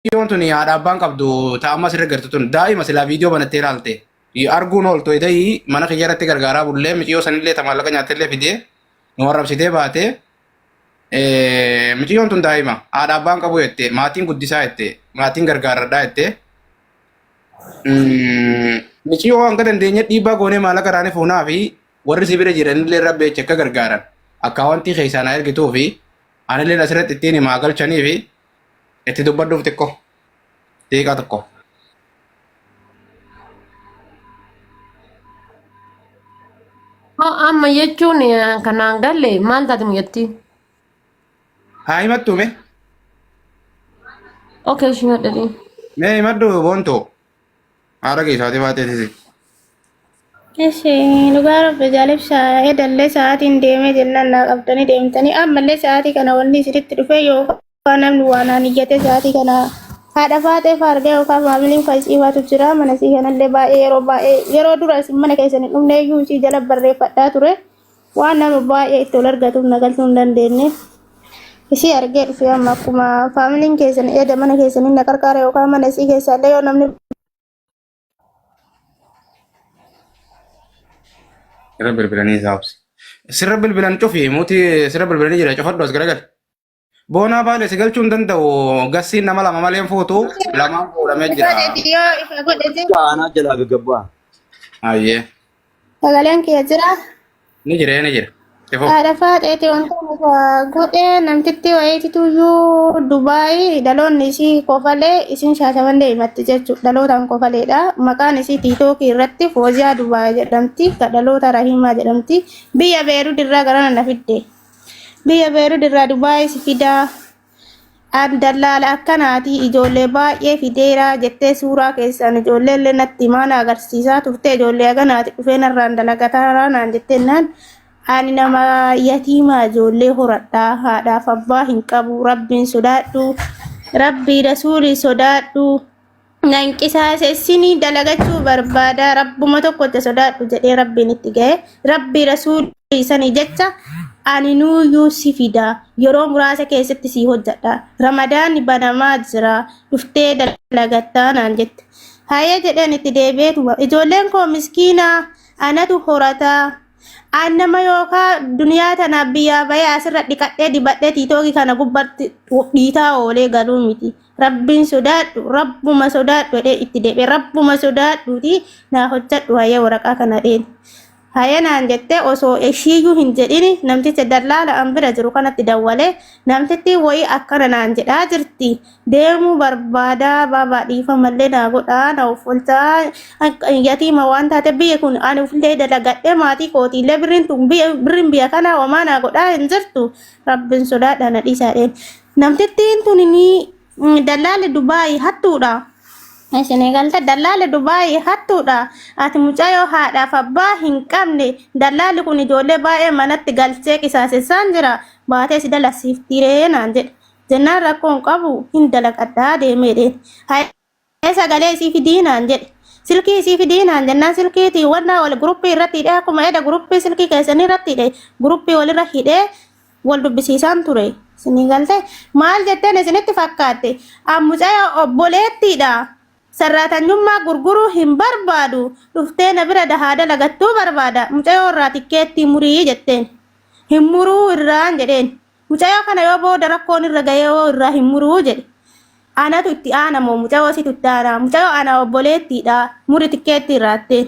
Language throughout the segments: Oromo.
Miciyyoon tuni haadha abbaan qabdu ta amma sirra gartu tun daa'ima silaa viidiyoo banattee ilaalte arguun ooltu edayii mana kiyya irratti gargaaraa bullee miciyyoo sanillee ta maallaqa nyaattellee fidee nu arrabsitee baate miciyyoon tun daa'ima haadha abbaan qabu jette maatiin guddisaa jette maatiin gargaarradhaa jette miciyyoo hanga dandeenye dhiibbaa goonee maallaqa irraa ni fuunaa fi warri si bira jiranillee rabbi jecha akka gargaaran akkaawwantii keessaa na ergituu fi anillee asirratti ittiin himaa galchanii fi itti dubbadhuuf xiqqoo daqiiqaa tokko. Hoo amma jechuun kanaan galle maal taate mucattiin? Haa himattu mee? Okay, ishii madhadhee. Mee himadhu boontu. Haadha keessaatii baatee sisi. Eshi dhugaa rabbi jaalibsa edallee sa'aatiin deemee jennaan naa qabdanii deemtanii ammallee sa'aatii kana wanni isinitti dhufee yookaan namni waa naan iyyatee sa'aatii kana haadha faaxee faargee yookaan faamiliin faayisiifaatu jira mana isii kanallee baay'ee yeroo baay'ee yeroo dura isin mana keessan hin dhufne iyyuu isii jala barreeffadhaa ture waan nama baay'ee itti ol argatuuf na galchuu hin dandeenye. Isii argee dhufe amma akkuma faamiliin keessan eda mana keessanii na qarqaara yookaan mana isii keessaallee yoo namni Sirra bilbilanii isaa obsi. Sirra bilbilan cufi muutii sirra bilbilanii jira cufadhu as garagal. Boonaa baale si galchuu hin danda'u gassiin nama lama malee hin fuutu lamaan fuudhamee jira. Godheti yoo ifa godhete Aanaa jalaa gaggabbaa. Ayyee sagaleen kiyya jira. ni jira ni jira. Ifu. Haadha faaxeeti wanta muka godhee namtitti wayiitituyyuu Dubaay dhaloonni isii kofalee isin shaashamannee himatti jechuudha. Dhalootaan kofaleedha. Maqaan isii tiitookii irratti Fooziyaa Dubaay jedhamti. Ka dhaloota Rahiimaa jedhamti. Biyya Beerud irraa garana na fidde. Biyya Beerud irraa Dubaay si fidaa. An dallaala akkanaati ijoollee baay'ee fideera jettee suuraa keessaan ijoollee illee natti himaa na agarsiisaa turte ijoollee haganaati dhufee narraan dalagataraa naan jettennaan ani nama yatiimaa ijoollee horadhaa haadhaaf abbaa hin qabu rabbiin sodaadhu rabbii rasuulii sodaadhu nan qisaasessinii dalagachuu barbaada rabbuma tokkotti sodaadhu jedhee rabbiin itti ga'e rabbii rasuulii sanii jecha ani nuuyyuu si fida yeroo muraasa keessatti si hojjedha ramadaanni banamaa jira dhuftee dalagattaa naan jette hayee jedheen itti deebi'eetuma ijoolleen koo miskiinaa anatu horataa an nama yookaa duniyaa tanaaf biyyaa bahee asirra dhiqadhee dibadhee tiitookii kana gubbatti dhiitaa oolee galuu miti Rabbiin sodaadhu rabbuma sodaadhu jedhee itti deebi'e rabbuma sodaadhuuti naa hojjadhu hayya waraqaa kana dheen hayya naan jettee osoo ishiiyyuu hin jedhini namticha dallaala an bira jiru kanatti dawwalee namtittiin wayii akkana naan jedhaa jirti deemuu barbaadaa baabaa dhiifamallee naa godhaa na offolchaa yatiima waan taate biyya kun ani ufillee dalagadhee maatii kootiillee birriin tun birriin biyya kanaa homaa naa godhaa hin jirtu rabbiin sodaadha na dhiisaa dheen Namtittiin tun ni dallaalli Dubaay hattuudha. Isin eegalte dallaalli Dubaay hattuudha. Ati mucayyoo haadhaaf abbaa hin qabne dallaalli kun ijoollee baay'ee manatti galchee qisaasessaan jira. Baatee si dalagsiiftiiree naan jedhe. Jennaan rakkoon qabu hin dalagadhaa deemee dheen. Hayee sagalee isii fidii naan jedhe. Silkii isii fidii naan jennaan silkiitii wannaa wal guruppii irratti hidhee akkuma eda guruppii silkii keessanii irratti hidhe guruppii walirra hidhee wal dubbisiisaan ture. Isinii galte maal jetteen isinitti fakkaatte? An mucaya obboleettiidha. Sarraatanyummaa gurguruu hin barbaadu. Dhuftee na bira dahaa dalagattuu barbaada. Mucayoo irraa tikkeettii murii jetteen. Hin muruu irraan jedheen. Mucayoo kana yoo booda rakkoon irra ga'ee hoo irraa hin muruu jedhe. Anatu itti aana moo mucayoo situ itti aana? Mucayoo ana obboleettiidha. Muri tikkeettii irraatteen.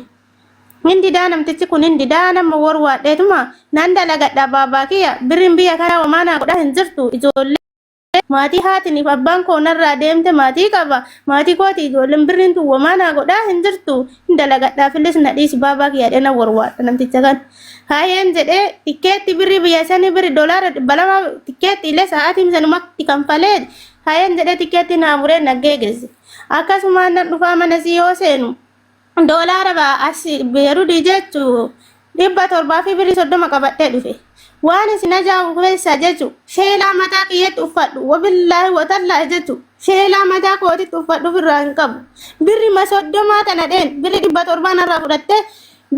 Hin didaa namtichi kun hin didaa nama worwaadheetuma nan dalagadha baabaa kiyya birrin biyya kana homaa naa godhaa hin jirtu ijoollee maatii haatiniif abbaan koo narraa deemte maatii qaba maatii kooti ijoolleen birriin tun homaa naa godhaa hin jirtu hin dalagadhaafillis na dhiisi baabaa kiyya jedhee nan worwaadha namticha kan haayeen jedhee tikkeetti birrii biyya sanii birri doolaara 200 tikkeetti illee sa'aatiin sanumatti kanfalee haayeen jedhee tikkeetti naa muree na geegesse akkasumaan nan dhufaa mana sii yoo seenu Doolaara as Beerudii jechu 730 qabadhee dhufe. Waan isin ajaa'ibu keessaa jechu sheelaa mataa kiyyatti uffadhu wabillaahi watallaahi jechu sheelaa mataa kootitti uffadhu ofirraa hin qabu. Birri 30 tana dheen birri 700 narraa fudhattee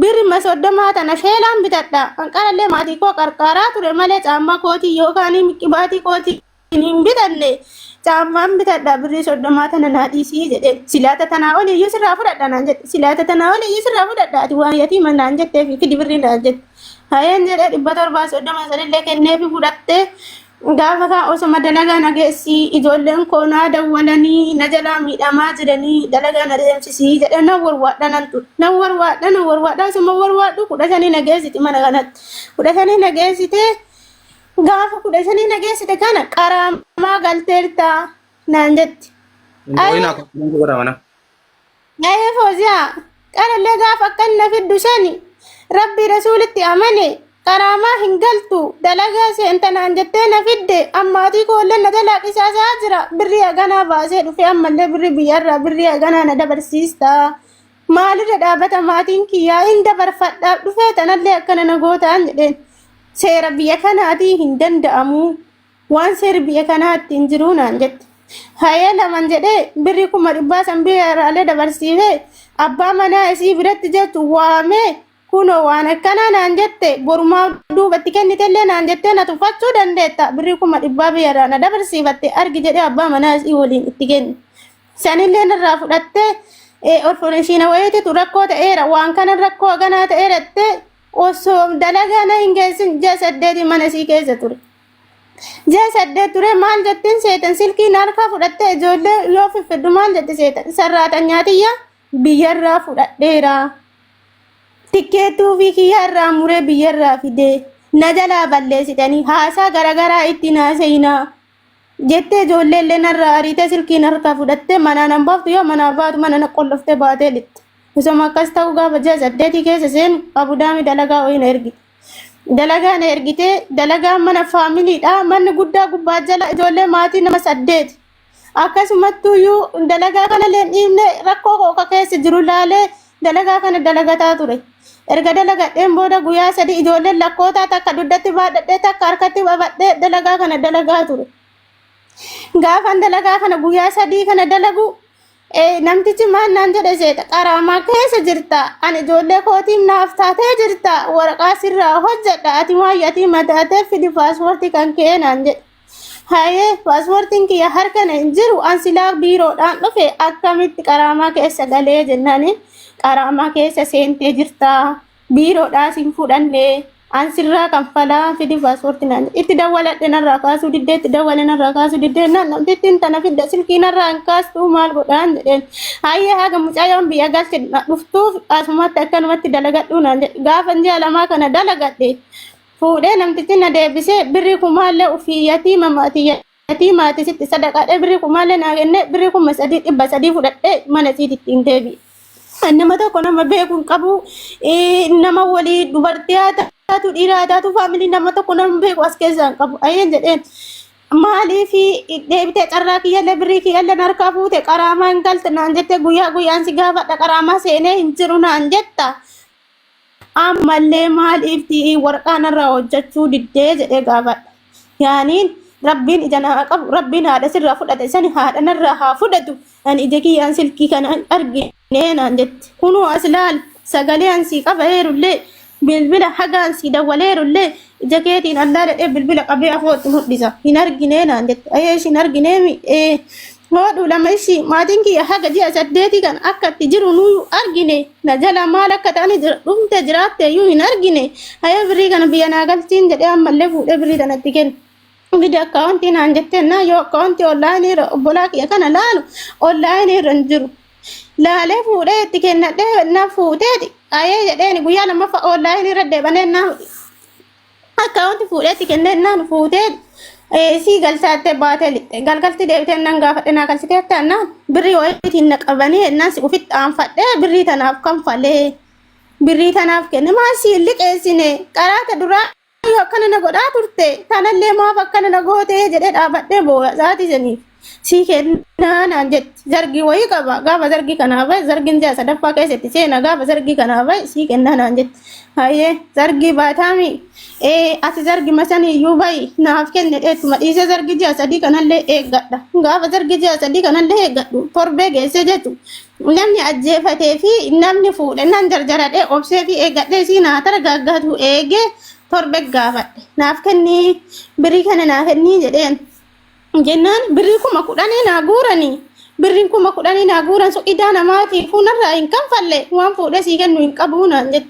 birri 30 tana sheelaan bitadha. Anqarallee maatii koo qarqaaraa ture malee caammaa kootii yookaan qibaatii kootii hin bitanne. Caammaan bitadha birrii 30 tana naa dhiisii jedheen. Silaata tanaa olii iyyuu sirraa fudhadha naan jette. Silaata tanaa olii iyyuu sirraa fudhadha ati waan yatiima naan jettee fi fidi birrii naan jette. Hayeen jedhee 730 sanillee kenneefi fudhattee gaafa kaa osoma dalagaa na geessii ijoolleen koo naa dawwalanii na jalaa miidhamaa jiranii dalagaa na deemsisii jedhee nan warwaadha nan ture. Nan warwaadha nan warwaadha osoma warwaadhu 15 na geessiti mana kanatti. 15 na geessitee gaafa 15 na geessite kana qaraamaa galteerta naan jetti. Hin boo'inaa konfideensi godha mana. Ayee Fooziyaa qarallee gaafa akkan na fiddu sani rabbii rasuulitti amane qaraamaa hin galtu dalagaa seenta naan jettee na fidde ammaatii koollee na jalaa qisaasaa jira birrii haganaa baasee dhufe ammallee birrii biyyarraa birrii haganaa na dabarsiista maalirra dhaabata maatiin kiyyaa hin dabarfadhaaf dhufee tanallee akkana na gootaan jedheen seera biyya kanaatii hin danda'amu Waan seerri biyya kanaa ittiin jiruu naan jette. Hayee laman jedhee birrii 100,000 san biyya irraalee dabarsiifee abbaa manaa isii biratti jettu waamee kunoo waan akkanaa naan jette borumaa duubatti kennitellee naan jettee na tuffachuu dandeetta birrii 100,000 biyya irraa na dabarsiifatte argi jedhee abbaa manaa isii waliin itti kenne. Sanillee narraa fudhattee orfoneshiina wayiititu rakkoo ta'eera waan kana rakkoo haganaa ta'eera jettee osoo dalagaa na hin geessin ji'a 8 mana isii keessa ture. Ji'a 8 ture maal jettiin seetan silkii na harkaa fudhattee ijoollee yoo fiffiddu maal jetti seetan sarraatanyaa tiyya biyyarraa fudhadheera. Tikkeettuu fi kiyya irraa muree biyyarraa fidee na jalaa balleessitanii haasaa garaagaraa ittiin haasa'inaa. Jettee ijoollee illee narraa ariitee silkii narkaa fudhattee manaa nan baaftu yoo manaa baatu mana na qolloftee baatee lixxe. Osoma akkas ta'u gaafa ji'a 8 keessa seenu abudaami dalagaa wayii na ergite. Dalagaa na ergitee dalagaa mana faamiliidha manni guddaa gubbaa jala ijoollee maatii nama 8. Akkasumattuyyuu dalagaa kana illee hin dhiifne rakkoo koo ka keessa jiru laalee dalagaa kana dalagataa ture. Erga dalagadheen booda guyyaa 3 ijoolleen lakkootaa takka dugdatti baadhadhee takka harkatti qabadhee dalagaa kana dalagaa ture. Gaafan dalagaa kana guyyaa 3 kana dalagu namtichi maal naan jedhe seeta qaraamaa keessa jirta ani ijoollee kootiif naaf taatee jirta waraqaa sirraa hojjedha ati waan yatiima taatee fidi paaspoortii kan kee naan jedhe. Hayee paaspoortiin kiyya harka na hin jiru an silaa biiroodhaan dhufe akkamitti qaraamaa keessa galee jennaaniin qaraamaa keessa seentee jirta biiroodhaa sin fudhanne an sirraa kanfalaa fidi paaspoortii naan jedhe. Itti dawwaladhe narraa kaasuu diddee itti dawwale narraa kaasuu diddee naan namtittiin tana fidda silkii narraa hin kaastuu maal godhaan jedheen. Hayyee haga mucayyoon biyya galche na dhuftuuf asumatti akkanumatti dalagadhuu naan jedhe. Gaafa ji'a 2 kana dalagadhe Fuudhee namtichi na deebisee birrii kumaallee ufii yatiima maatii yatiimaati sitti sadaqaadhee birrii kumaallee naa kennee birrii 3,300 fudhadhee mana isiitti ittiin deebi'e. Ani nama tokko nama beeku hin qabu nama walii dubartii haa taatu dhiira haa taatu faamilii nama tokko nama beeku as keessaa hin qabu. Ayyeen jedheen maaliif deebitee carraa kiyyallee birrii kiyyallee na harkaa fuute qaraamaa hin galte naan jette guyyaa guyyaan si gaafadha qaraamaa seenee hin jiru naan jetta. Ammallee maaliif ti'ii warqaa narraa hojjachuu diddee jedhee gaafadha. Yaaniin rabbiin ija naa qabu rabbiin haadha sirraa fudhate sani haadha narraa haa fudhatu ani ija kiyyaan silkii kana hin arginee naan jette. Kunoo as laal sagalee an sii qabaheerullee bilbila hagaan sii dawwaleerullee ija keetiin allaa jedhee bilbila qabee afootti mul'isa. Hin arginee naan jette. Ayee ishiin argineemi ee Hoodhu lama ishii maatiin kiyya haga ji'a 8 kan akka itti jiru nuyu argine na jala maal akka ta'ani dhumte jiraatte iyyuu hin argine hayee birrii kana biyya naa galchiin jedhee ammallee fuudhee birrii tana itti kenne. Fidi akkaawuntii naan jetteen naa yoo akkaawuntii onlaayinii irra obbolaa kiyya kana laalu onlaayinii irra hin jiru. Laalee fuudhee itti kennadhee na fuuteeti ayee jedheeni guyyaa lammaffaa onlaayinii irra deebanee na akkaawunti fuudhee itti kennee naan fuutee isii galchaattee baatee lixxe galgalti deebitee naan gaafadhe naa galchitee naan birrii wayiitiin na qabanii naan si ufitti aanfadhee birrii tanaaf kanfalee birrii tanaaf kenne maal si liqeessine qaraata duraa yoo akkana na godhaa turte tanallee maaf akkana na gootee jedhee dhaabadhee booya sa'aatii saniif sii kennaa naan jetti zargii wayii qaba gaafa zargii kanaa bahe zargiin ji'a sadaffaa keessatti seena gaafa zargii kanaa bahe sii kennaa naan jetti hayyee zargii baataami ee ati zargi masanii iyyuu bahi naaf kenne dheettuma dhiisee zargii ji'a 3 kanallee eeggadha gaafa zargii ji'a 3 kanallee eeggadhu torbee geessee jechu namni ajjeefatee fi namni fuudhe nan jarjaradhee obsee fi eeggadhee isii naa targaaggaatu eegee torbe gaafadhe naaf kennii birrii kana naa kennii jedheen. Jennaan birrii 10,000 naa guuranii. Birriin 10,000 naa guuran sun idaa namaatiifuu narraa hin kanfalle waan fuudhee sii kennu hin qabu naan jette.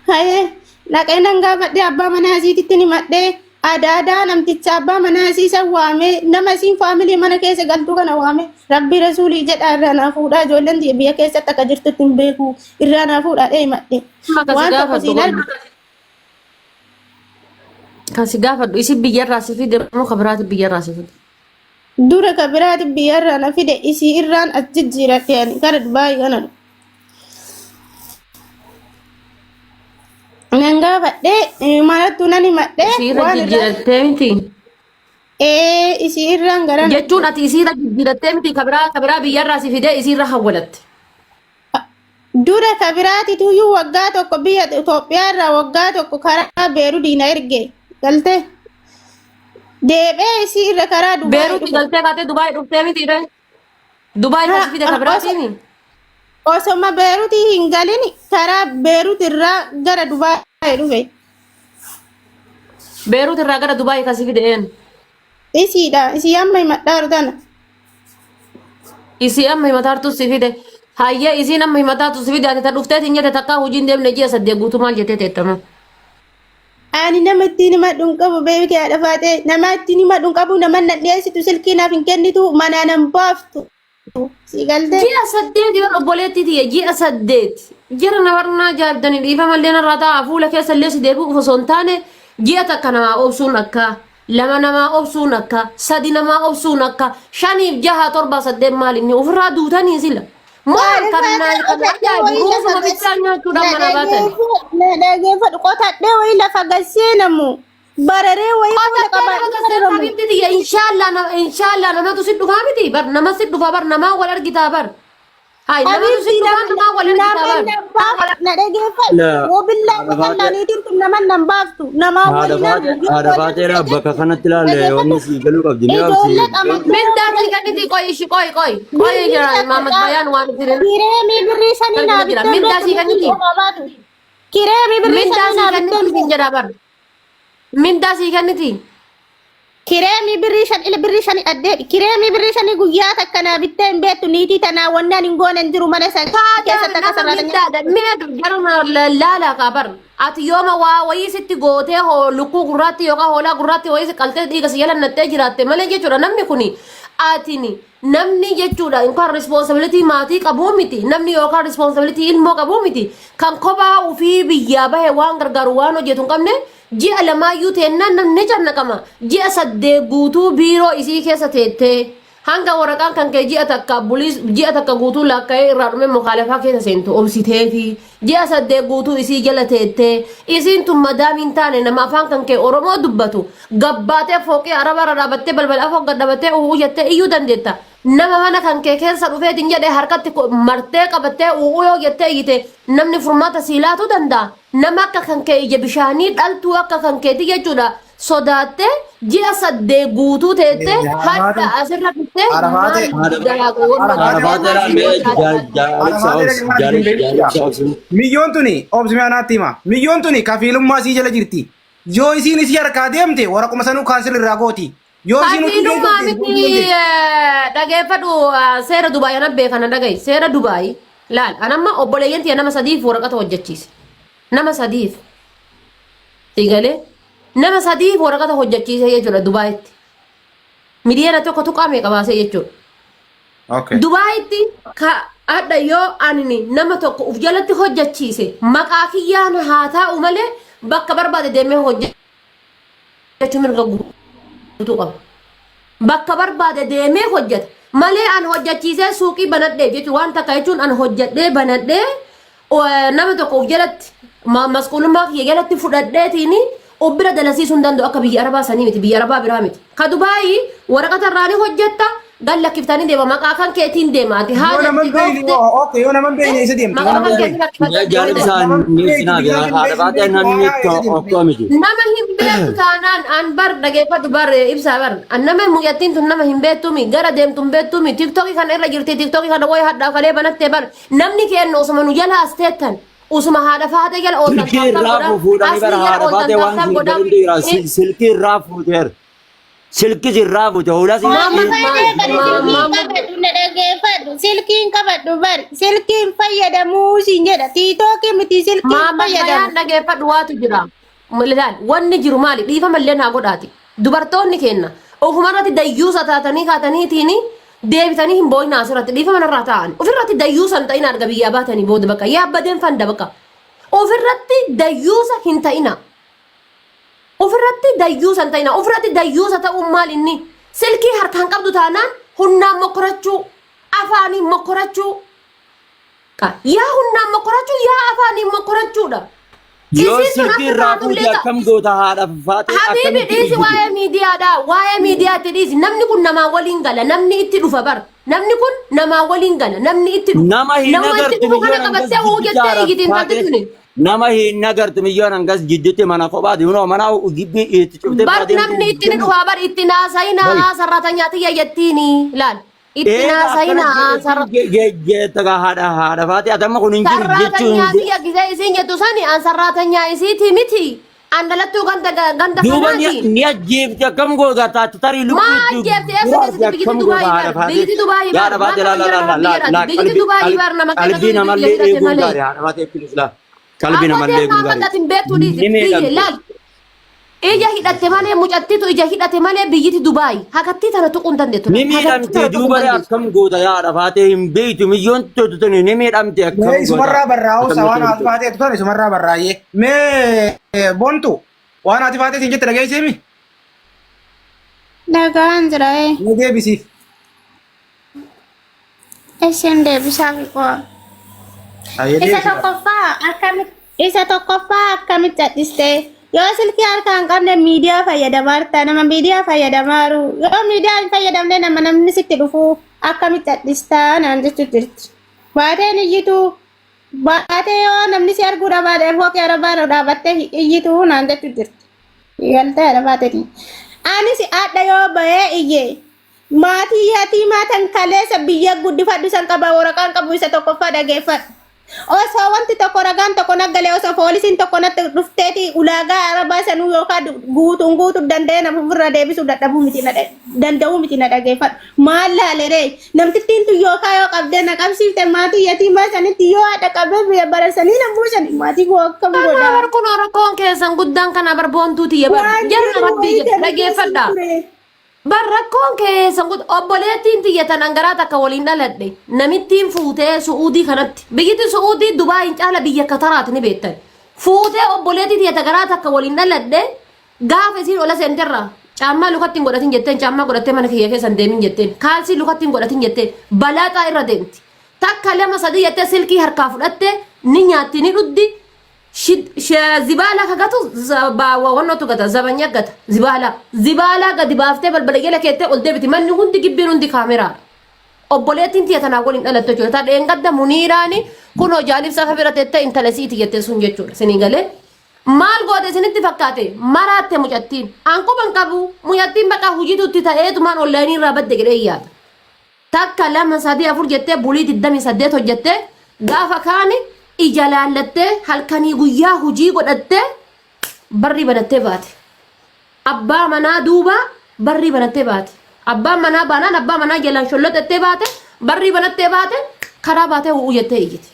Hayee dhaqee nan gaafadhe abbaa manaa isiititti himadhee adaadaa namticha abbaa manaa isii san waamee nama isiin faamilii mana keessa galtuu kana waamee rabbii rasuulii jedhaa irraa naa fuudhaa ijoolleen tiyya biyya keessatti akka jirtutti hin beeku irraa naa fuudhaa dhee himadhe. Amma kan si Waan tokko gaafadhu siin kun argu. kan si gaafadhu isin biyyarraa si fide moo kan biraati biyyarraa si fide? Dura ka biraati biyyarraa na fide isii irraan as jijjiiradhe ani gara Dubaayii kana dhufe. Nan gaafadhe manattuu nan himadhe Isii irra waan irraa jijjiirattee miti. ee isii irraan gara Jechuun ati isii irra jijjiirattee miti kan biraa biyyarraa si fidee isii irra hawwalatte. Dura ka biraatituyyuu waggaa tokko biyya Itoophiyaa irraa waggaa tokko karaa Beerudii na erge galte deebee isii irra karaa Dubaay Beeruutti dhufe. galtee kaatee Dubaay dhuftee miti ree? Dubaay kan si fide ka biraatiimi? Osoma Beerutii hin galin karaa Beerut irraa gara Dubaay dhufe. Beeruut irraa gara Dubaay kan si fide een? Isiidha isii amma himadhaaru tana. Isii amma himataartu si fide. Hayyee isiin amma himataartu si fide ati ta dhufteetiin jette takkaa hojiin deemne ji'a 8 guutuu maal jettee teettama? Ani nama ittiin himadhu hin qabu beekee haadha faatee nama ittiin himadhu hin qabu nama na dhiyeessitu silkii naaf hin kennitu manaa nan baaftu si galtee. Ji'a 8 yoo obboleettii tiyya ji'a 8 jara namarnaa ajaa'ibdanii dhiifama illee narraa ta'a fuula keessa illee si deebi'uuf osoo hin taane ji'a takka namaa obsuun akka lama namaa obsuun akka sadi namaa obsuun akka shaniif jaha torba saddeet maal inni ofirraa duutanii sila maal kan naa kan ajaa'ibu ruufuma bichaa nyaachuudhaan mana baatan. Na dhageeffadhu qotadhee wayii lafa gasseenamu bararee wayii fuula Qotattee lafa qabaadhu gasseen bararamu. habibti tiyya inshaallah inshaallah namatu si dhufaa miti bar nama si dhufaa bar namaa wal argitaa bar. Hai namatu si Habibti dhufaa namaa wal argitaa nama bar. nan baaftu na dhageeffadhu. La Wobillaa haadha qotallaa faatee niitiin tun nama nan baaftu namaa haadha waliin faatee argu yoo haadha waliin faateedha dhufte bakka jettu kanatti ilaalle wanni dhageeffadhu. sii galuu qabdi ni obsi Ijoollee qamaduu Mindaa si kenniti qoy ishi qoy qoy qoy birrii jira takka Maamad Bayaan waan isin kireemii birrii shanii naa jira bittee hin mindaa beektu si niitiin kenniti koo qabaatu. Kireemii birrii mindaa shanii si naa bittee kenniti hin sin beektu. jedha bar mindaa si kenniti. Kireemii birrii shan ila birrii shanii addee kireemii birrii shanii guyyaa takka naa bittee hin beektu niitii tanaa wannaan hin goone hin jiru mana san Taata keessatti akka nama sararaanya. mindaadha mi'a jaruma laalaa kaa bar ati yooma waa wayii sitti gootee hoo lukkuu gurraatti yookaan hoolaa gurraatti wayii si qaltee dhiiga si jala nattee jiraatte malee jechuudha namni kuni atini namni jechuudha yookaan responsibility maatii qabuu miti namni yookaan responsibility ilmoo qabuu miti kan kophaa ofii biyyaa bahe waan gargaaru waan hojjetu hin qabne Ji'a lamaayyuu teennaan namni ni cannaqama. Ji'a 8 guutuu biiroo isii keessa teettee hanga waraqaan kan kee ji'a takka buliis ji'a takka guutuu laakka'ee irraa dhumee mukaalafaa keessa seentu obsiteefi ji'a 8 guutuu isii jala teettee isiin tun madaamiin taane nama afaan kan kee Oromoo dubbatu gabbaatee fooqii araba irra dhaabattee balbala afoo gad dhaabattee u'uu jettee iyyuu dandeetta. Nama mana kan kee keessa dhufeetiin jedhe harkatti martee qabattee u'uu yoo jettee iyyite namni furmaata sii laatuu danda'a. Nama akka kan kee ija bishaanii dhaltuu akka kan keetii jechuudha sodaattee ji'a 8 guutuu teettee hadha asirra dhuftee Arafaatee maal dalaaga wanna Arafaatee gartee maal si godhaa Arafaatee Arafaatee Miyyoon tuni obsi mee anaatti hima. Miyyoon tuni kafiilummaa sii jala jirti. Yoo isiin isii harkaa deemte waraquma sanuu kaansel irraa gooti. Yoo isiin utuu Kafiilummaa deemte miti dhageeffadhu seera Dubaay anan beekana dhaga'i seera Dubaay laal anamma obboleeyyan tiyya nama sadiif waraqata hojjechiise nama sadiif sigalee nama sadiif waraqata hojjechiise jechuudha Dubaayitti miliyoona tokko tuqaa meeqa baasee jechuudha. Okay. Dubaayitti ka hadha yoo ani nama tokko uf jalatti hojjechiise maqaa kiyyaan haa taa'u malee bakka barbaade deemee hojjechuu mirga guutuu qaba. Bakka barbaade deemee hojjeta. Malee an hojjechiisee suuqii banadhee jechuun waan takka jechuun an hojjedhee banadhee nama tokko of jalatti masquulummaa kiyya jalatti fudhadheetiin of bira dalasiisuu hin danda'u akka biyya arabaa sanii miti biyya arabaa biraa miti. Ka Dubaayii waraqata irraa ni hojjetta gad lakkiftanii deema maqaa kan keetiin deema ati Yoo haala nama itti hin beekne dhoofte hoo okay yoo nama hin beekne isa deemte yoo maqaa nama kan hin keetiin beekne. lakkifattee Jaalib deemte. isaan Nama hin ni beektu ibsinaa biyya hin haadha beekne faatee beektu namni waa isa deemte. tokko miti. Nama hin beektu taanaan an bar dhageeffadhu bar ibsaa bar an nama mucattiin tun nama hin beektumi gara deemtu hin beektumi tiktookii kana irra jirti tiktookii kana wayi hadhaa kalee banattee bar namni keenna osuma nu jala as teettan usuma haadha faatee jala ooltan Silkii taaptaap irraa godhaa fuudhanii bara asii jala haadha ooltan faatee waan taaptaap siin godhaa galintu jira. Silkii irraa fuuteera. Silki sirraa fuute hoolaa si Maamma Amma fayyadee bari silkii maamma qabadhu na dhaggeeffadhu. Silkiin qabadhu bari silkiin fayyadamuu siin jedha. Tiitookii miti silkiin Maamma fayyadamu. bayaan dhageeffadhu waatu jira. Ilaal wanni jiru maali dhiifama illee naa godhaati. Dubartoonni kenna ofumarratti dayyuusa taatanii kaataniitiin deebitanii hin boo'inaa asirratti dhiifama narraa taa'an. Ofirratti dayyuusa hin ta'inaa erga biyyaa baatanii booda bakka yaabbadeen fanda bakka. Ofirratti dayyuusa hin ta'inaa. Ofirratti dayyuusa hin ta'inaa. Ofirratti dayyuusa ta'uun maal inni? Silkii harkaan qabdu taanaan humnaan mokkorachuu, afaaniin mokkorachuu. Yaa humnaan mokkorachuu, yaa afaaniin mokkorachuudha. Yoo Isiin sun silkii akka irraa taatullee fuute akkam goota haadha faatee Habiibi akkamitti dhiisi iyyiti? waa'ee miidiyaadha. Waa'ee miidiyaatti dhiisi. Namni kun namaa waliin gala. Namni itti dhufa bar. Namni kun namaa waliin gala. Namni itti dhufa. Nama hin Nama itti agartu dhufu kana biyyoon hangas qabattee uu jidduutti jettee haadha iyyiti intalti faatee tuni. nama hin agartu biyyoon hangas jidduutti mana kophaati hunoo mana gibbii itti cuftee Bar baatee namni itti ni dhufa bar itti naasayinaa sarratanyaa tiyya jettiini laal. Itti Eega akkana naasayinaa sarra. jeetta haadha haadha faatee atamma kun hin jiru jechuun Sarraatanyaa tiyya gisee isiin jettu sani an sarraatanyaa isiiti miti. An dhalattuu ganda ganda Duuba ni kanaati. ni ajjeefti akkam goota taate tarii Maa lubbuu itti ajjeefti eessa guraati keessatti biyyatti akkam goota Dubaayii haadha bar faatee biyyatti Dubaayii yaa bar haadha maal faatee laa nama laa jira laa nama laa biyya laa biyyatti qalbii Dubaayii bar nama kennatu qalbii biyya namallee hidhate eeguun malee. gaarii haadha faatee pilis laa qalbii Abbootii namallee eeguun amma gaarii ati hin beektu dhiisi ni biyya miidhamte. laal ija hidhatte malee mucattiitu ija hidhate malee biyyiti Dubaay hakattii tana tuquu hin dandeettu Ni laal hakattii miidhamte tana tuquu hin duuba dandeessu. akkam goota yaa haadha faatee hin beektu miyyoon tuni ni miidhamte akkam Mee goota isumarraa barraa'uu akkam waan goota haati faatee tutan isumarraa barraa'ee. Mee bontu waan haati faatee siin jette dhageesseemi? Dhagaan jira ee. Mee deebisiif. Isin deebisaa qo'a. Ayyee Isa deebisiif. tokkoffaa akkamitti isa tokkoffaa akkamitti cadhistee yoo silkii harkaa hin qabne miidiyaa fayyadamaa jirta nama miidiyaa fayyadamaaru yoo miidiyaa hin fayyadamne nama namni sitti dhufu akkamitti cadhistaa naan jechuu jirti. Baateen iyyituu baatee yoo namni si arguu dhabaate fooqii arabaa dhaabattee iyyituu naan jechuu jirti. Galtee arabaateen. Anis hadha yoo bahee iyye maatii yatiimaa tan kaleessa biyya guddifadhu san qaba waraqaan qabu isa tokkoffaa dhageeffadhu. Osoo wanti tokko ragaan tokko naggalee osoo poolisiin tokko natti dhufteeti ulaagaa arabaa sanuu yookaan guutuun guutuu danda'ee nama ofirraa deebisuu dadhabuu miti na danda'uu miti na dhageeffadhu. Maal laale ree namtittiin tun yookaan yoo qabdee na qabsiifte maatii yatiimaa sanitti yoo haadha qabee biyya barasanii na buusan maatii koo akkam Kanaa godha. bar kun rakkoon keessan guddaan kanaa bar boontuu tiyya bar Waan jarra jiru rabbii wayii jedha kana keessa dhageeffadhaa. ture. Bar rakkoon keessan gud obboleettiin tiyya tan angaraa takka waliin dhaladhe namittiin fuutee su'uudii kanatti biyyatti su'uudii Dubaayin caala biyya kataraati ni beektan fuutee obboleettii tiyya tagaraa takka waliin dhaladhe gaafa isiin ola seenterra caammaa lukatti hin godhatin jetteen caammaa godhattee mana kiyya keessa hin deemin jetteen kaalsii lukatti hin godhatin jetteen balaaxaa irra deemti takka lama sadii jettee silkii harkaa fudhatte ni nyaatti ni dhuddi Zibaala ka gatu wannootu gata zabanya gata zibaala zibaalaa gadi baaftee balbala jala keettee ol deebiti manni hundi gibbiin hundi kaameraadha. Obboleettiin tiyya tanaa waliin dhalattu jechuudha. Ta dheengadda muniiraani kunoo jaalibsaa fa bira teettee intala isiiti jettee sun jechuudha. Isinii galee maal goote isinitti fakkaate maraatte mucattiin. An quban qabu mucattiin bakka hojiitu itti ta'eetumaan onlaayinii irraa badde jedhee yaada. Takka lama sadii afur jettee bulii 28 hojjettee gaafa kaani ija laallattee halkanii guyyaa hojii godhattee barrii banattee baate. Abbaa manaa duuba barrii banattee baate. Abbaan manaa baanaan abbaa manaa jalaan sholloxettee baate barrii banattee baate karaa baatee hu'uu jettee iyyiti.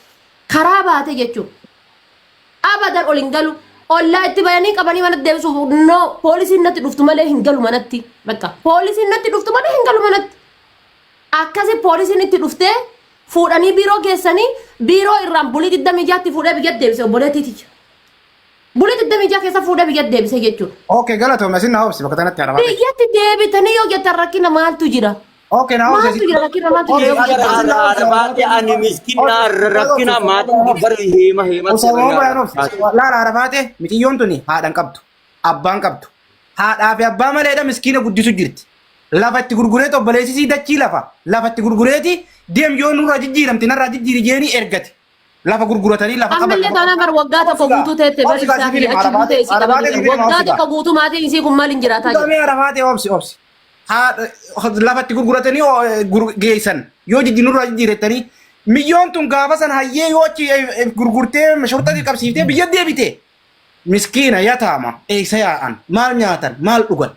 Karaa baate jechuun. Abadan ol hin galu. Ollaa itti bayanii qabanii manatti deebisuuf no poolisiin natti dhuftu malee hin galu manatti. Bakka poolisiin natti dhuftu malee hin galu manatti. Akkasi poolisiin itti dhuftee fuudhanii biiroo geessanii biiroo irraan bulii 26tti fuudhee biyyatti deebise obboleettii tiyya. Bulii 26 keessa fuudhee biyyatti deebise jechuudha. Okay galatoome asin naa obsi bakka tanatti haadha faatee. Biyyatti deebitanii yoo jettan rakkina maaltu jira? Okay naa obsi Maaltu jira rakkina maaltu jira yoo jettan? Haadha haadha faatee ani miskiina rakkina maatiin bari heema heematti Osoo bari bayaan haadha obsi. faatee. Laala haadha faatee miciyyoon tuni haadha hin qabdu. Abbaan qabdu. Haadhaa fi abbaa maleedha miskiina guddisu jirti. Lafa itti gurgureeti obboleessisii dachii lafa. Lafa itti gurgureeti deem yoo nurraa jijjiiramte narraa jijjiiri jeeni ergate. Lafa gurguratanii lafa qaban. Ammallee taanaan bar waggaa tokko guutuu teette bar ibsaa fi achi buutee isii qabanii jiru. Waggaa tokko guutuu maatiin isii kun maaliin jiraataa jiru? Damee Arafaatee obsi obsi. Haadha lafa itti gurguratanii geessan yoo jijji nurraa jijjiirettanii miyyoon tun gaafa san hayyee yoo achi gurgurtee shurxatii qabsiiftee biyya deebite. Miskiina yataama eessa yaa'an maal nyaatan maal dhugan.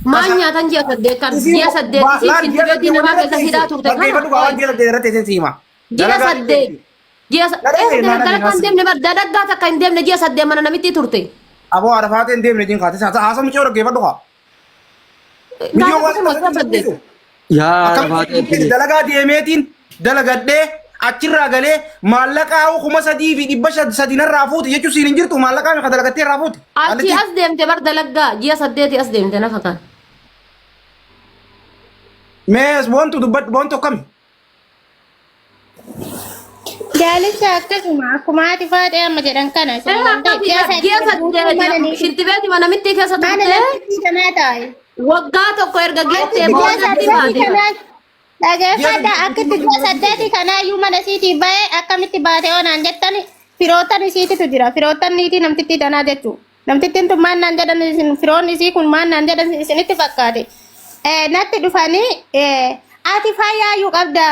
Maal nyaatan ji'a 8 kan ji'a 8 isii shintibeetii namaa keessa hidhaa turte kana. Dhaggeeffadhu waan ji'a 8 irratti isin siima. Ji'a 8 ji'a dalagaa hin deemne bar dalagaa takka hin deemne ji'a 8 mana namitti turte. Aboo arafaatee hin deemne jiin kaate haasa mucaa dhaggeeffadhu kaa. Miyyoo Gaafa waan ji'a 8. Yaa Arafaatee Akkamitti dalagaa deemeetiin dalagadhee achirraa galee maallaqaa 3500 narraa fuute jechuun siin hin jirtu maallaqaa meeqa dalagattee irraa fuute. Achi as deemte bar dalaggaa ji'a 8 as deemte nafa kan. Mee boontu dubbadhu boontu akkami? Jaalicha akkasuma akkuma haati faaxee amma jedhan kana. Ji'a 8 shintibeeti mana namitti keessa Mana turte namtittii kanaa taa'e. waggaa tokko erga geettee Ji'a boodatti saddeeti baate. kanaa dhageeffadha akkitti ji'a 8 kanaayyuu mana isiitii ba'ee akkamitti baate oonaan jettan firoottan isiititu jira firoottan niitii namtittii tanaa jechuudha. Namtittiin tun maal naan jedhan isin firoonni isii kun maal naan jedhan isinitti fakkaate. Natti dhufanii ati fayyaayyuu qabda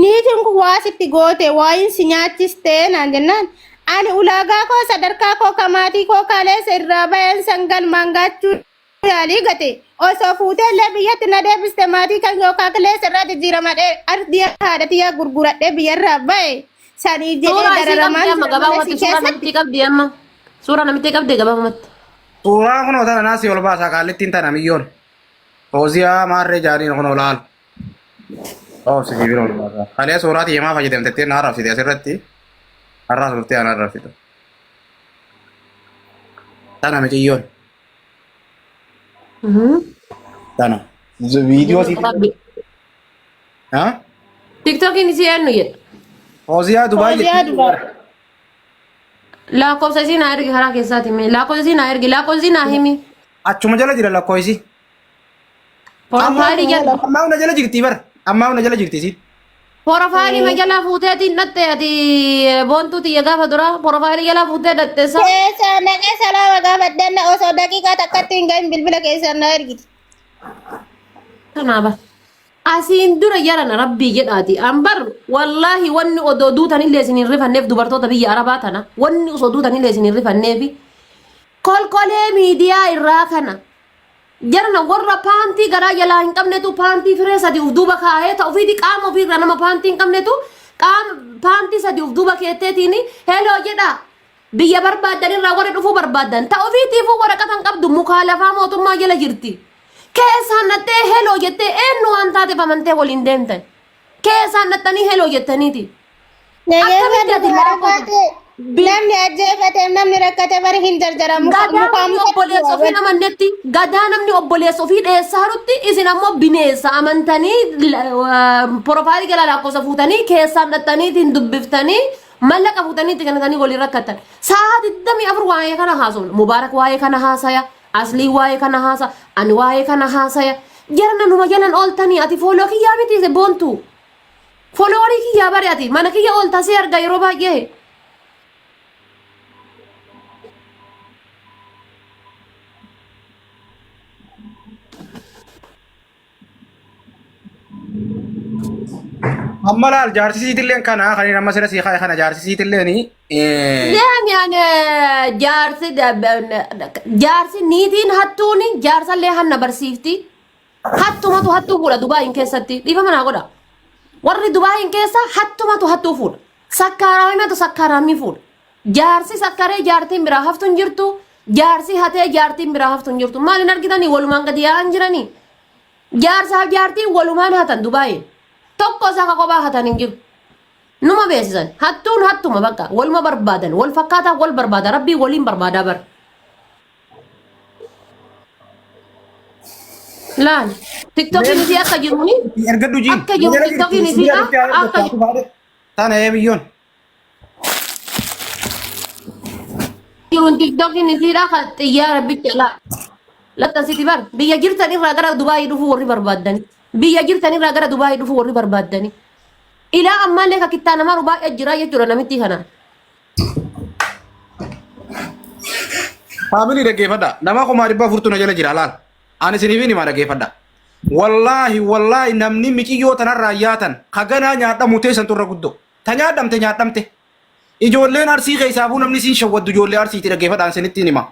niitiin kun waa sitti goote waayin si nyaachiste naan jennaan ani ulaagaa koo sadarkaa koo ka maatii koo kaleessa irraa bayan san galmaan gaachuu yaalii gate osoo fuutee illee biyyatti na deebiste maatii kan yookaan kaleessa irraa jijjiiramadhee ardii haadha tiyyaa gurguradhee biyyarraa baye sanii jedhee Suuraa isii qabdi dararamaan amma jira mana gabaabumatti sii suuraa keessatti. namittii qabdi amma. Suuraa namittii qabdi gabaabumatti. Suuraa kunoo tana naasii ol baasaa kaallittiin tana miyyoon. Fooziyaa maarree jaaniin kunoo laal. Oobsi sibiila ol baasaa. Kalee suuraa tiyya maa fayyadamte na arrabsite asirratti. Har'aas dhuftee ana arrabsite. Tana miciyyoon. Tana. Viidiyoo siif. Ha? Tiktookiin isii eenyu jedha? Fooziyaa Dubaay Fooziyaa jetti. Dubaay. Lakkoofsa isii naa ergi karaa keessaati mee lakkoofsa isii naa ergi lakkoofsa isii naa himi. Achuma jala jira lakkoofsi. Porofaayilii jala Ammaa hunda jala jirti bar. Ammaa hunda jala jirti isiin. porofaayilii ma jalaa fuuteetiin dhatte ati boontuu tiyya gaafa dura porofaayilii jalaa fuutee dhatte sa. Keessaan dhaqee salaama gaafadhanna osoo daqiiqaa takkatti hin gahin bilbila keessaan na ergiti. Kanaa bara. Asiin dura yarana rabbii jedhaati. An bar wallaahi wanni odoo duutanillee isin hin rifanneef dubartoota biyya arabaa tana wanni osoo duutanillee isin hin rifanneefi kolkolee miidiyaa irraa kana jarana warra paantii garaa jalaa hin qabnetu paantii firee sadi uf duuba kaahee ta ofiiti qaama ofiirraa nama paantii hin qabnetu qaama paantii sadi uf duuba keetteetiin heloo jedhaa biyya barbaaddan irraa warri dhufuu barbaaddan ta ofiitiifuu waraqata hin qabdu mukaa lafaa mootummaa jala jirti. Keessaan dhattee heloo jettee eenyu waan taateef amantee waliin deemtan. Keessaan dhattanii heloo jettaniiti. Akkamitti ati lakkoofsa Namni ajjeefateef namni rakkate bari hin jarjara muka Gadaa mukaa namni mukatti obboleessa du'a ofii bari. amannetti gadaa namni obboleessa ofii dheessaarutti isin ammoo bineessa amantanii porofaayilii jalaa lakkoofsa fuutanii keessaan dhattaniitiin dubbiftanii mallaqa fuutanii itti kennitanii waliin rakkattan. Sa'a 24 waa'ee kana haasofna. Mubaarak waa'ee kana haasaya. Aslii waa'ee kana haasa. Ani waa'ee kana haasaya. Jarana numa jalan ooltanii ati fooloo kiyyaa miti boontu. Foloowarii kiyyaa bari ati mana kiyya oolta si arga yeroo baay'ee. Amma laal jaarsisiitilleen kana kan inni amma sira sii kaa'e kana jaarsisiitilleen Deemi ani jaarsi jaarsi niitiin hattuuni jaarsallee hanna barsiifti. Hattumatu hattuu fuudha Dubaayin keessatti dhiifama naa godha. Warri Dubaayin keessa hattumatu hattuu fuudha. Sakkaaraamimatu sakkaaraamii fuudha. Jaarsi sakkaree jaartiin biraa haftu hin jirtu. Jaarsi hatee jaartiin biraa haftu hin jirtu. Maal hin argitanii walumaan gadi yaa'an jiranii. Jaarsaaf jaartiin walumaan hatan Dubaayin. Tokko isaa ka kophaa hatan hin jiru. Numa beeksisan. Hattuun hattuma bakka. Waluma barbaadan. Wal fakkaataa wal barbaada. Rabbii waliin barbaadaa bara. Laal. Tiktokiin isii akka jiruuni. Ergadhu jiin. Akka jiru tiktokiin isiidha. Akka Tana ee biyyoon. jiruun tiktokiin isiidha kan xiyyaara bicha laa. Laxxasiti bar biyya jirtan irraa gara Dubaayii dhufuu warri barbaaddani. Biyya jirtan irraa gara Dubaayii dhufuu warri barbaaddani. Ilaa ammaallee ka kittaa namaa baay'ee jira jechuudha namittii kana. Faamilii dhaggeeffadha. Nama 400,000 na jala jira laal. Ani isiniif himaa dhaggeeffadha. Wallaahi wallaahi namni miciyyoo tanarraa yaatan kaganaa nyaadhamu teessan turra guddoo. Ta nyaadhamte nyaadhamte. Ijoolleen arsii keessaafuu namni siin shawwaddu ijoollee arsiiti dhaggeeffadhaan isinittiin hima.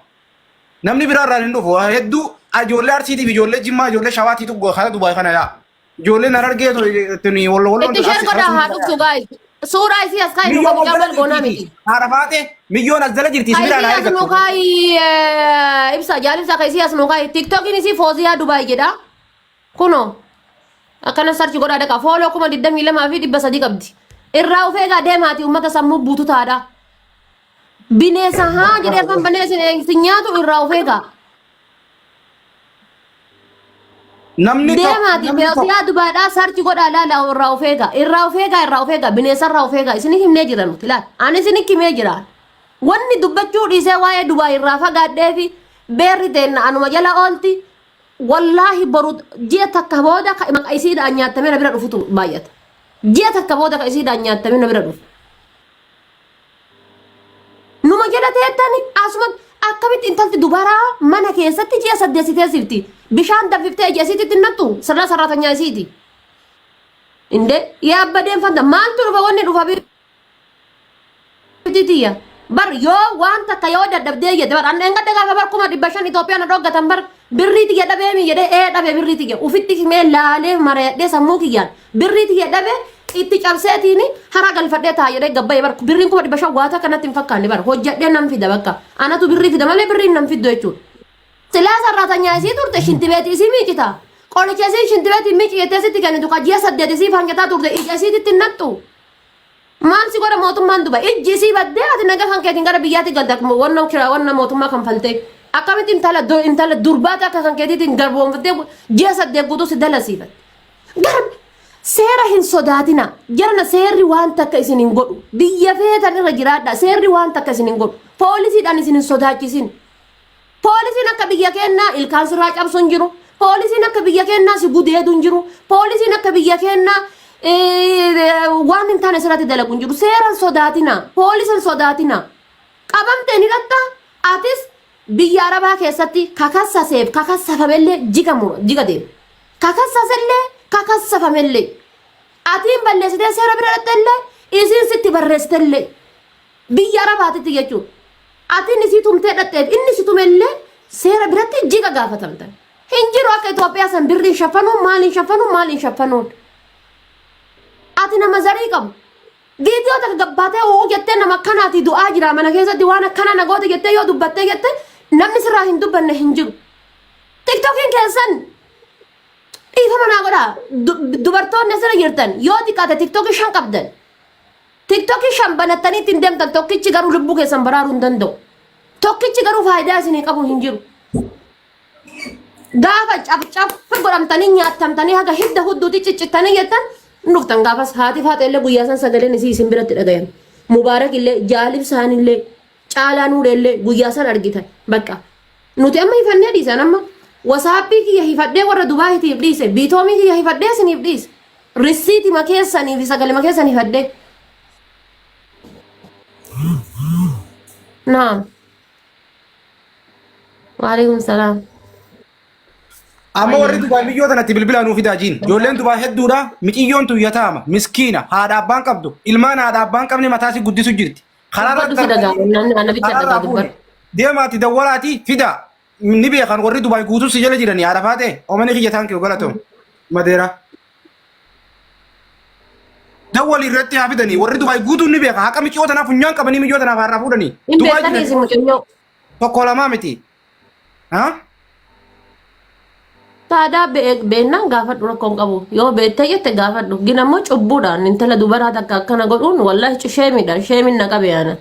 Namni biraa irraan hin dhufu. Hedduu Ijoollee Arsiitiif ijoollee Jimmaa ijoollee Shawaatiitu kana Dubaay kana yaa. Ijoolleen Harargee tuni wal wal Itti share godhaa haa dhuftu guys. Suuraa isii as kaa'i nu Miyyoon qabu as jala jabal goonaa jirti. miti. Haadha faate miyyoon as jala jirti. Ka Isbiraan isii haa as nu ergattu. kaa'i ibsa jaalibsa ka isii as nu kaa'i. TikTokiin isii Fooziyaa Dubaay jedha. Kunoo akkana sarchi godhaa dhaqa. Fooloo 22,300 qabdi. Irraa of eegaa deemaati uummata sammuu buutu taadha. Bineensa haa jedhee afaan banee isin nyaatu irraa of eegaa. Namni tokko Deemaati namni tokko Fooziyaa Dubaadhaa sarchi godhaa laala irraa of eegaa. Irraa of eegaa irraa of eegaa bineensa irraa of eegaa. Isin himnee jira nuti laala. Ani isin himee jira. Wanni dubbachuu dhiisee waa'ee Dubaay irraa fagaadhee fi beerri teenna anuma jala oolti. Wallaahi boru ji'a takka booda ka maqa isiidhaan nyaatamee na bira dhufutu baay'ata. Ji'a takka booda ka isiidhaan nyaatamee na bira dhufu. Numa jala teettani asuma akkamitti intalti dubaraa mana keessatti ji'a 8 si teessifti. Bishaan danfiftee ija isiititti hin nattu sirna sarraatanyaa isiiti. Inde yaa abba deemfanta maaltu dhufa wanni dhufa tiyya. Bar yoo waan takka yoo dadhabdee jette bar an dheengadda gaafa bar 500,000 Itoophiyaan na dhoggatan bar birrii tiyya dhabee mi jedhee ee dhabe birrii tiyya ufitti himee laalee marayadhee sammuu kiyyaan birrii tiyya dhabe itti cabseetiin hara galfadhee taa jedhee gabbayee bar birriin 500,000 waa takka natti hin fakkaanne bar hojjadhee nan fida bakka anatu birrii fida malee birriin nan fiddu jechuudha. Silaa sarraatanyaa isii turte shintibeeti isii miicita. Qoricha isii shintibeeti miici jettee sitti kennitu ka ji'a 8 isii fanjataa turte ija isiititti hin naqxu. Maal si godha mootummaan Dubai? Ijji isii baddee ati naga kan keetiin gara biyyaatti galta wanna kira wanna mootummaa kanfaltee. Akkamitti intala intala durbaata akka kan keetiitiin garboomfattee ji'a 8 guutuu si dalasiifatte. Garbi seera hin sodaatina. Jarana seerri waan takka isin hin godhu. Biyya feetan irra jiraadha. Seerri waan takka isin hin godhu. Poolisiidhaan isin hin sodaachisin. Poolisiin akka biyya keennaa ilkaan sirraa cabsu hin jiru. Poolisiin akka biyya keennaa si gudeedu hin jiru. Poolisiin akka biyya keennaa waan hin taane sirratti dalagu hin jiru. Seera hin sodaatina. Poolisa hin sodaatina. Qabamtee ni dhatta. Atis biyya Arabaa keessatti kakassaseef kakassafamellee jiga mura jiga deema. Kakassasellee kakassafamellee. Atiin balleessitee seera bira dhaqxellee isiin sitti barreessitellee. Biyya Arabaatitti jechuudha. Atiin isii tumtee dhaqxeef inni si tumellee seera biratti jiga gaafatamtan. Hin jiru akka Itoophiyaa san birriin shaffanuun maaliin shaffanuun maaliin shaffanuun. Ati nama zarii qabu. Viidiyoo takka gabbaatee u'uu jettee nama akkanaati du'aa jira mana keessatti waan akkanaa na goote jettee yoo dubbattee jette namni sirraa hin dubbanne hin jiru. Tiktokiin keessan dhiifama naa godhaa. Dubartoonni asirra jirtan yoo xiqqaate tiktokii 5 qabdan. Tiktokii 5 banattanii ittiin deemtan tokkichi garuu lubbuu keessan baraaruu hin danda'u. Tokkichi garuu faayidaa isinii qabu hin jiru. Gaafa cafcaffi godhamtanii nyaattamtanii haga hidda hudduuti ciccittanii jettan hin dhuftan gaafas haati faaxee illee guyyaa san sagaleen isii isin biratti dhagayan. Mubaarak illee jaalib isaanillee caalaa nuuree illee guyyaa san argitan bakka. Nuti amma hifannee dhiisan amma wasaappii kiyya hifadhee warra Dubaayitiif dhiise biitoomii kiyya hifadhee isiniif dhiise. Rissiitima keessanii fi sagalema keessan hifadhee. Naam. Waalaikum salaam. Amma warri Dubaay miyyoo tanatti bilbilaa nuu fidaa jiin. Ijoolleen Dubaay hedduudha. Miciyyoon tun yataama. Miskiina. Haadha abbaan qabdu. Ilmaan haadha abbaan qabne mataa si guddisu jirti. Karaarra Dubbadhu si dhagaa. Namni ana bicha karaarraa dhagaa fuune. dubbadhu. Deemaati dawwalaati fidaa. Ni beekan warri Dubaay guutuu si jala jiranii haadha faatee. Oomani kiyya taankii galatoom. Madeera. Dawwali irratti haa fidanii warri Dubaay guutuun ni beeka. Haqa miccoo tanaaf funyaan qabanii miccoo tanaaf har'aa fuudhanii. Hin Dubaay beektanii jiran isin mucayyoo. tokko lamaa miti. Ha? Taadaa beennaan gaafadhu rakkoo hin qabu. Yoo beektee jette gaafadhu. Gin ammoo cubbuudhaan intala dubaraa takka akkana godhuun wallaahi sheemidha. Sheemin na qabe ana.